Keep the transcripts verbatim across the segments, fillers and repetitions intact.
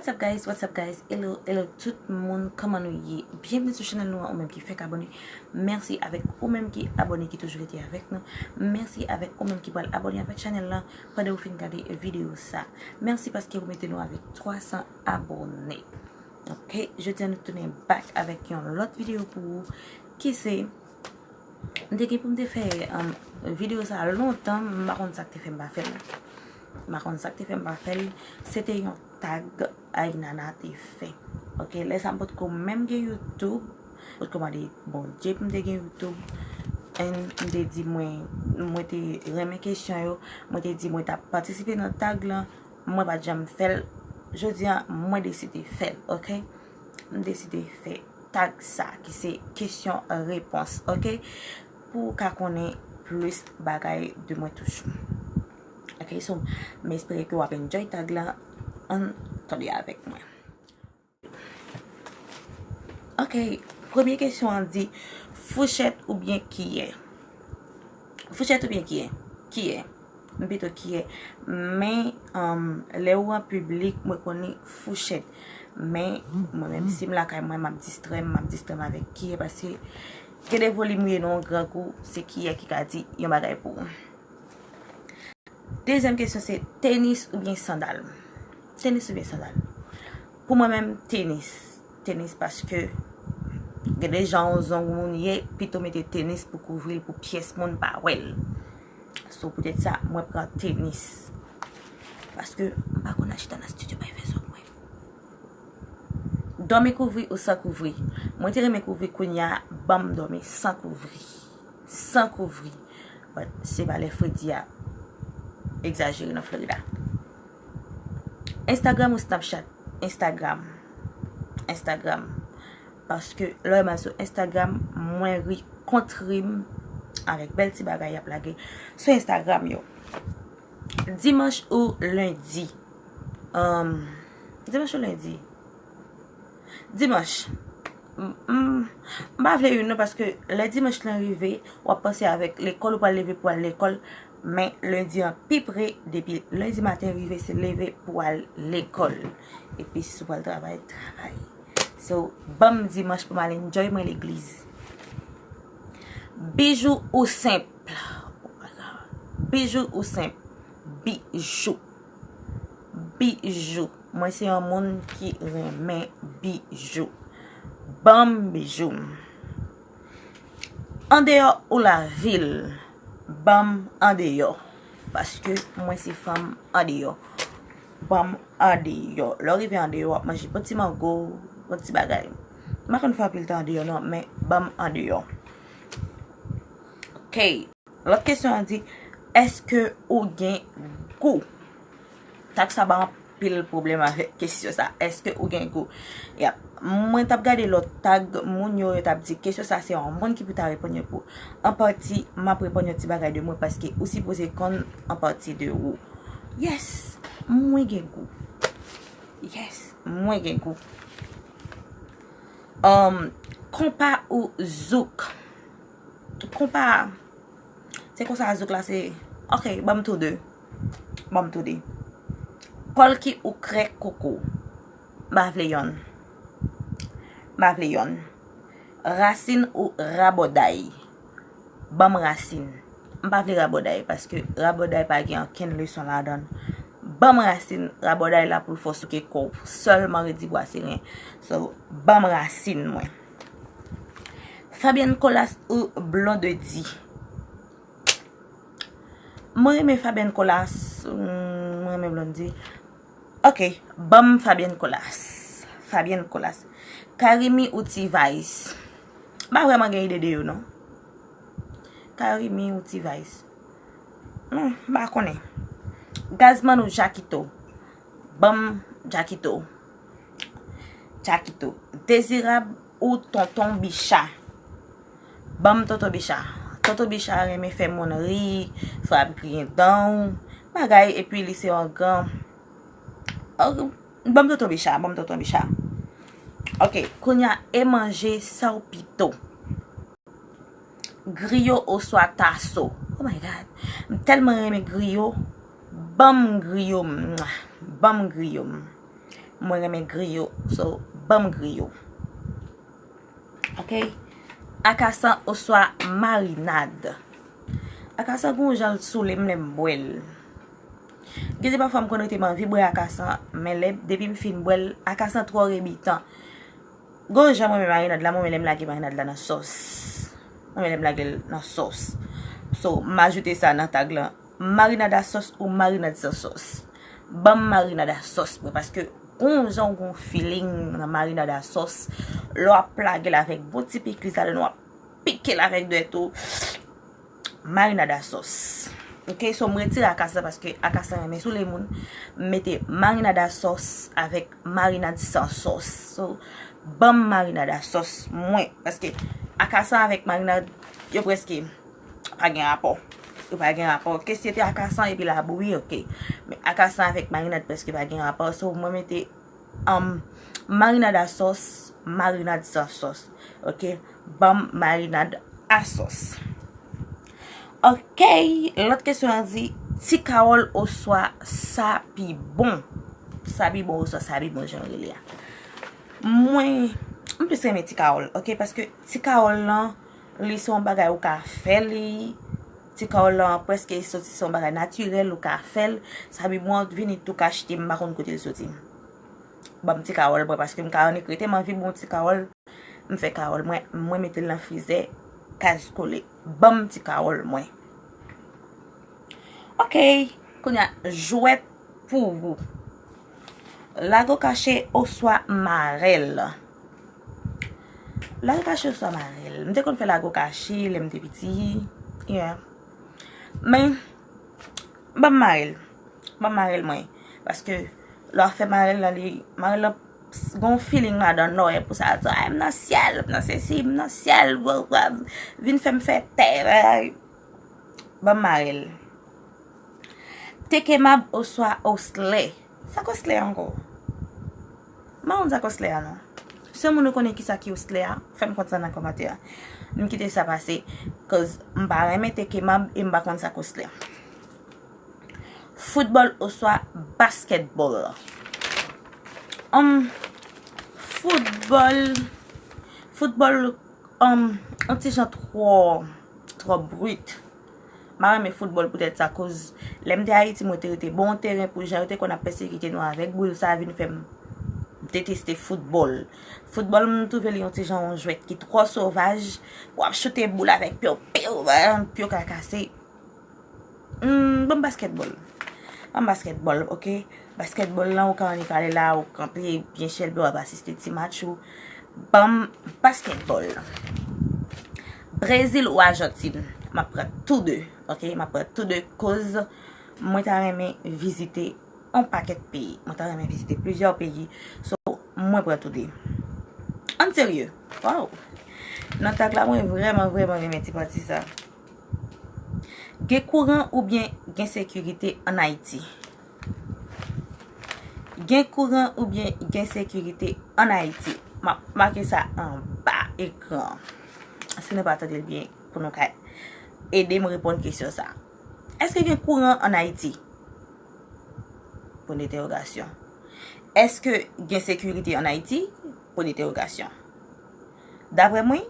What's up guys, what's up guys, hello, hello tout moun, kòman nou ye? Byenvni sou chanèl nou an, ou menm ki fèk abòne. Mèsi avèk ou menm ki abòne, ki toujou rete avèk nou. Mèsi avèk ou menm ki pral abòne avèk chanèl la pandan ou fin gade videyo sa. Mèsi paske ou mete nou avèk twa san abòne. Ok, jodi a nou tounen back avèk yon lòt videyo pou ou ki se, m te gen pou m te fè, um, videyo sa lontan, m pa konn sa k te fè m pa fè l. M pa konn sa k te fè m pa fè l. Se te yon tag Ainana te fè. Ok, lè sa m potko menm gen YouTube, potko mande Bondye pou m te gen YouTube. And m te di mwen, mwen te renmen kesyon yo, mwen te di mwen t ap patisipe nan tag lan, mwen pa t janm fè l. Jodi a, mwen deside fè l, ok? M deside fè tag sa, ki se kesyon repons, ok? Pou w ka konnen plis bagay de mwen toujou. Ok, so, m espere ke w ap enjoy tag la. Ann tande avèk mwen. Ok, premye kesyon an di, fouchèt oubyen kiyè? Fouchèt oubyen kiyè? Kiyè. M pito kiyè. Men, um, lè ou an piblik, mwen konnen fouchèt. Men, mwen menm, si m lakay mwen, m ap distrè m, m ap distrè m avèk kiyè, paske gen de volim ou ye nan yon grangou, se kiyè ki ka di yon bagay pou ou. Dezyèm kesyon se tenis oubyen sandal? Tenis oubyen sandal? Pou mwen menm, tenis. Tenis paske gen de jan yon zong moun ye, pito mete tenis pou kouvri l pou pyès moun pa wè l. So, poutèt sa, mwen pran tenis. Paske m pa konn al chita nan estidyo bay fè zong mwen. Dòmi kouvri ou san kouvri? Mwen te renmen kouvri, kounye a, ban m dòmi san kouvri. San kouvri. But se pa lè fredi a egzajere nan Florida. Instagram ou Snapchat? Instagram. Instagram. Paske lè m al sou Instagram, mwen ri kont ri m avèk bèl ti bagay y ap lage sou Instagram yo. Dimanch ou lendi? Um, dimanch ou lendi? Dimanch. M, m, m pa vle youn non, paske lè dimanch lan rive, w ap panse avèk lekòl, ou pral leve pou al lekòl, men lendi an pi pre, depi lendi maten rive, se leve pou al lekòl. Epi si w pral travay, travay. So, ban m dimanch pou m al enjoy mwen legliz. Bijou ou senp? Bijou ou senp? Bijou. Bijou. Mwen se yon moun ki renmen bijou. Ban m bijou. Andeyò ou lavil? Ban m andeyò. Paske mwen se fanm andeyò. Ban m andeyò. Lè w rive andeyò, w ap manje bon ti mango, bon ti bagay. M pa konn fè anpil tan andeyò non, men ban m andeyò. Ok. Lòt kesyon an di, èske ou gen gou? Tag sa ba anpil pwoblèm avèk kesyon sa. Èske ou gen gou? Yap. Mwen t ap gade lòt tag moun yo, yo t ap di kesyon sa se yon moun ki pou ta reponn yo pou. An pati, m ap reponn yon ti bagay de mwen paske ou sipoze konn an pati de ou. Yes, mwen gen gou. Yes, mwen gen gou. Um, konpa ou zouk? Konpa. Se konsa zouk la se. Ok, ban m tou de. Ban m tou de. Pòlki ou krèk koko? M pa vle yonn. M pa vle yonn. Rasin ou rabòday? Ban m rasin. M pa vle rabòday, paske rabòday pa gen okenn leson ladan l. Ban m rasin, rabòday la pou l fè w souke kò w sèlman, redi bwa siren. So, ban m rasin mwen. Fabienne Colas ou Blondedy? Mwen renmen Fabienne Colas, mm, mwen renmen Blondedy. Ok, ban m Fabienne Colas. Fabienne Colas. Carimi ou T-Vice? M pa vrèman gen ide de yo non. Carimi ou T-Vice? Hmm, m pa konnen. Gazman ou Jakito? Ban m Jakito. Jakito. Dezirab ou Tonton Bicha? Ban m Tonton Bicha. Tonton Bicha renmen fè moun ri, fè w ap griyen dan w, bagay, epi li se yon gran, yon Ban m tonton Bicha, ban m tonton Bicha. Ok, kounye a, e manje sa w pito. Griyo oswa taso. Oh my God. M tèlman renmen griyo. Ban m griyo. Mwah. Ban m griyo. Mwen renmen griyo. So, ban m griyo. Ok? Akasan oswa marinad. Akasan gon jan l soule m lè m bwè l. Gen de pafwa m konn rete m anvi bwè akasan, men lè, depi m fin bwè l, akasan twò rebitan. Gon jan mwen men marinad la, mwen men lè m lage marinad la nan sòs. Mwen men lè m lage l nan sòs. So, m ajoute sa nan tag lan. Marinad a sòs ou marinad san sòs? Ban m marinad a sòs mwen, paske gon jan w gon feeling nan marinad a sòs. Lè w ap plage l avèk bon ti pikliz ladan, w ap pike l avèk dwèt ou. Marinad a sòs. Ok, so m retire akasan paske akasan renmen soule moun. M mete marinad a sòs avèk marinad san sòs. So, ban m marinad a sòs mwen, paske akasan avèk marinad, yo prèske pa gen rapò. Yo pa gen rapò. Ok, si se te akasan epi labouyi, ok. Men akasan avèk marinad prèske pa gen rapò. So, mwen mete, um, marinad a sòs, marinad san sòs. Ok, ban m marinad a sòs. Ok, lòt kesyon an di, ti kawòl oswa sa pi bon? Sa pi bon oswa sa pi bon, jan yo rele a. Mwen, m plis renmen ti kawòl, ok, paske ti kawòl lan, li se yon bagay ou ka fè li. Ti kawòl lan prèske soti, se yon bagay natirèl, ou ka fè l. Sa pi bon an vini tou ka achte, m pa konn kote l soti. Ban m ti kawòl mwen, paske m ka annik rete, m anvi bon ti kawòl. M fè kawòl mwen, mwen mete l nan frizè, kaz kole. Ban m ti kawòl mwen. Ok, kounye a, jwèt pou ou. Lago kache oswa marèl? Lago kache oswa marèl? M te konn fè lago kache lè m te piti. Yeah. Men, ban m marèl. Ban m marèl mwen. Paske, lè w ap fè marèl lan, li, marèl lan gon feeling ladan, non, e pou sa, sa, "Ay, m nan syèl, m nan sesi, m nan syèl, vin fè m fè tè." Ban m marèl. Te kemab oswa oslè? Sa k oslè ankò? M pa konn sa k oslè a non. Si yon moun ou konnen kisa ki oslè a, fè m konn sa nan kòmantè a. M kite sa pase, cause m pa renmen te kemab e m pa konn sa k oslè. Foutbòl oswa baskètbòl? Um, foutbòl, foutbòl, um, yon ti jan twò, twò brit. M pa renmen foutbòl poutèt sa, koz lè m te Ayiti, mwen te rete bò yon teren pou jan yo te konn ap pèsekite nou avèk boul sa, vin fè m deteste foutbòl. Foutbòl, m twouve li yon ti jan yon jwèt ki twò sovaj. W ap choute boul avèk pye w, piw, piw ka kase. Hmm, ban m baskètbòl. Ban m baskètbòl, ok? Baskètbòl lan, ou ka annik ale la, ou kanpe byen chèlbè, w ap asiste ti match ou. Ban m baskètbòl. Brezil ou Ajantin? M ap pran tou de, ok? M ap pran tou de, koz mwen ta renmen vizite yon pakèt peyi. Mwen ta renmen vizite plizyè peyi. So, mwen pran tou de. Ann serye. Waw. Nan tag la, mwen vrèman, vrèman renmen ti pati sa. Gen kouran oubyen gen sekirite ann Ayiti? Gen kouran oubyen gen sekirite ann Ayiti? M ap make sa anba ekran an. Si nou pa tande l byen, pou nou ka ede m reponn kesyon sa. Èske gen kouran ann Ayiti? Pwen de entèwogasyon. Èske gen sekirite ann Ayiti? Pwen de entèwogasyon. Daprè mwen,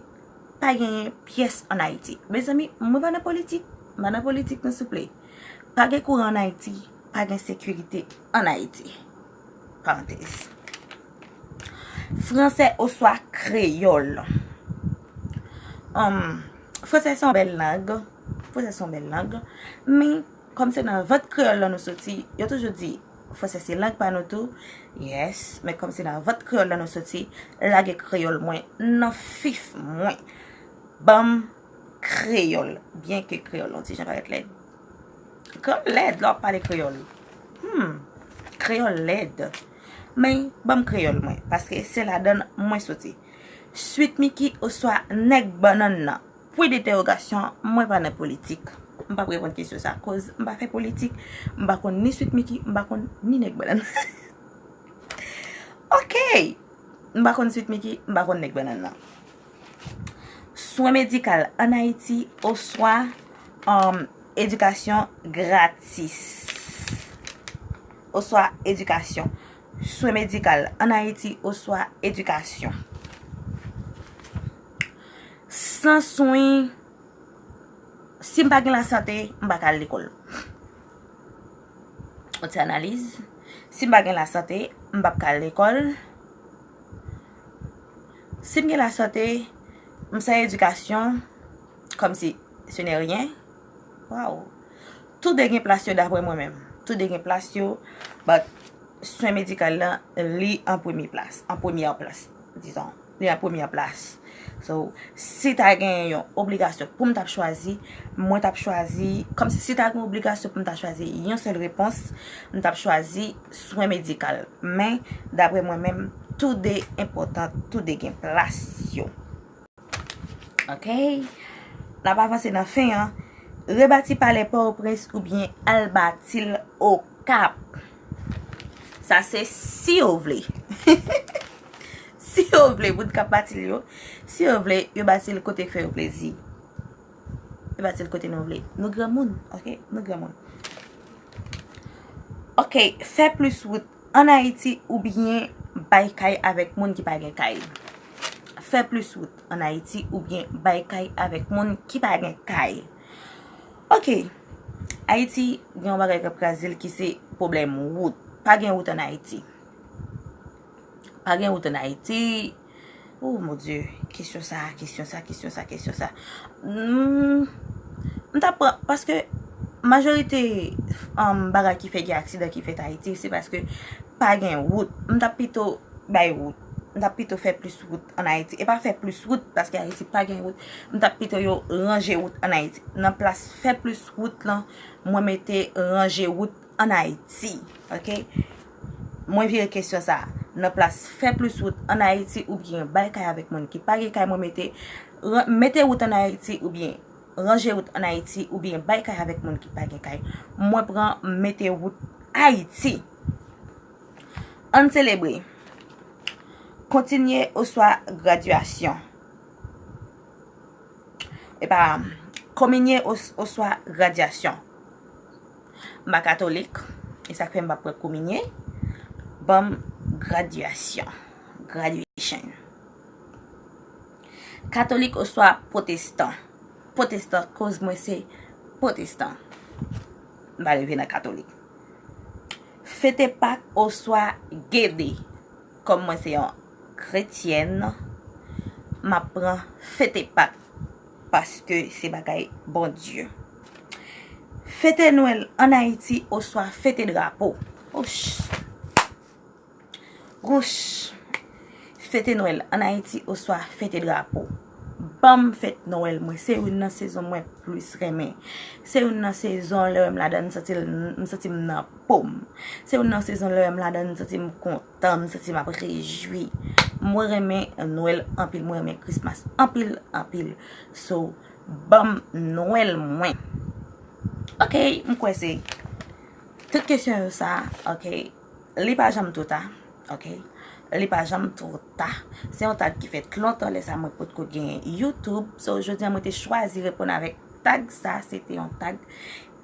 pa genyen pyès ann Ayiti. Mezanmi, mwen pa nan politik. M pa nan politik non, souple. Pa gen kouran ann Ayiti, pa gen sekirite ann Ayiti. Parantèz. Fransè oswa kreyòl? Um, fransè se yon bèl lang. Fransè se yon bèl lang. Men, kòm se nan vant kreyòl lan nou soti, yo toujou di, fransè se lang pa nou tou. Yes, men kòm se nan vant kreyòl lan nou soti, lage kreyòl mwen nan fif mwen. Ban m kreyòl, byen ke kreyòl yon ti jan parèt lèd. Kreyòl lèd, lè w ap pale kreyòl. Hmm, kreyòl lèd. Men, ban m kreyòl mwen, paske se ladan l mwen soti. Sweet Micky oswa nèg bannann nan? Pwen de entèwogasyon, mwen pa nan politik. M p ap reponn kesyon sa, koz m pa fè politik, m pa konn ni Sweet Micky, m pa konn ni nèg bannann. Ok. M pa konn Sweet Mickey, m pa konn nèg bannann nan. Swen medikal ann Ayiti oswa um, edikasyon gratis. Oswa edikasyon. Swen medikal ann Ayiti oswa edikasyon. San swen, si m pa gen lasante, m pa ka al lekòl. Yon ti analiz. Si m pa gen lasante, m p ap ka al lekòl. Si m gen lasante, m san edikasyon, kòmsi se ne ryen. Waw. Toude gen plas yo dapre mwen menm. Toude gen plas yo, but swen medikal lan, li an premye plas, an premyè plas, dizon. Li an premyè plas. So, si ta gen yon obligasyon pou m t ap chwazi, mwen t ap chwazi, kòmsi si ta gen yon obligasyon pou m ta chwazi yon sèl repons, m t ap chwazi swen medikal. Men, dapre mwen menm, toude enpòtan, toude gen plas yo. Ok? N ap avanse nan fen an. Rebati palè Pòtoprens oubyen al bati l Okap. Sa se si yo vle. Si yo vle, moun k ap bati l yo, si yo vle, yo bati l kote k fè yo plezi. Yo bati l kote nou vle. Nou granmoun, ok? Nou granmoun. Ok, fè plis wout ann Ayiti oubyen bay kay avèk moun ki pa gen kay. Fè plis wout ann Ayiti oubyen bay kay avèk moun ki pa gen kay. Ok, Ayiti gen yon bagay k ap kraze l ki se pwoblèm wout. Pa gen wout ann Ayiti. Pa gen wout ann Ayiti. Oh mon Dieu, kesyon sa, kesyon sa, kesyon sa, kesyon sa. Hmm, m t ap pran, paske majorite um, bagay ki fè gen aksidan ki fèt Ayiti, se paske pa gen wout. M t ap pito bay wout. M t ap pito fè plis wout ann Ayiti. E pa fè plis wout, paske Ayiti pa gen wout. M t ap pito yo ranje wout ann Ayiti. Nan plas fè plis wout lan, mwen mete ranje wout ann Ayiti. Ok? Mwen vire kesyon sa. Nan plas fè plis wout ann Ayiti oubyen bay kay avèk moun ki pa gen kay, mwen mete, ran- mete wout ann Ayiti oubyen ranje wout ann Ayiti oubyen bay kay avèk moun ki pa gen kay. Mwen pran mete wout Ayiti. Ann selebre. Kontinye oswa gradyasyon. Epa, kominye os- oswa gradyasyon. M pa katolik, e sa k fè m pa pran kominye. Ban m gradyasyon. Graduation. Katolik oswa pwotestan? Pwotestan, koz mwen se pwotestan. M pa leve nan katolik. Fete Pak oswa gede? Kòm mwen se yon kretyèn, m ap pran fete Pak, paske se bagay Bondye. Fete Nwèl ann Ayiti oswa fete drapo? Ouch. Wouch! Fete Nwèl ann Ayiti oswa fete drapo? Ban m fèt Nwèl mwen, se youn nan sezon mwen plis renmen. Se youn nan sezon lè m ladan m santi l, m santi m nan po m. Se youn nan sezon lè m ladan m santi m kontan, m santi m ap rejwi. Mwen renmen Nwèl anpil, mwen renmen Christmas anpil, anpil. So, ban m Nwèl mwen. Ok, m kwè se tout kesyon yo sa, ok. Li pa janm twò ta, ok? Li pa janm twò ta. Se yon tag ki fèt lontan, lè sa mwen potko gen YouTube. So, jodi a mwen te chwazi reponn avèk tag sa, se te yon tag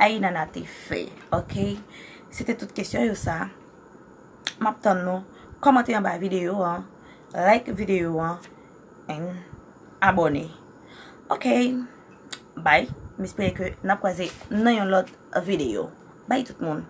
Ainana te fè, ok? Se te tout kesyon yo sa. M ap tann nou. Kòmante anba videyo an, like videyo an, and abòne. Ok, bye. M espere ke n ap kwaze nan yon lòt videyo. Bye tout moun.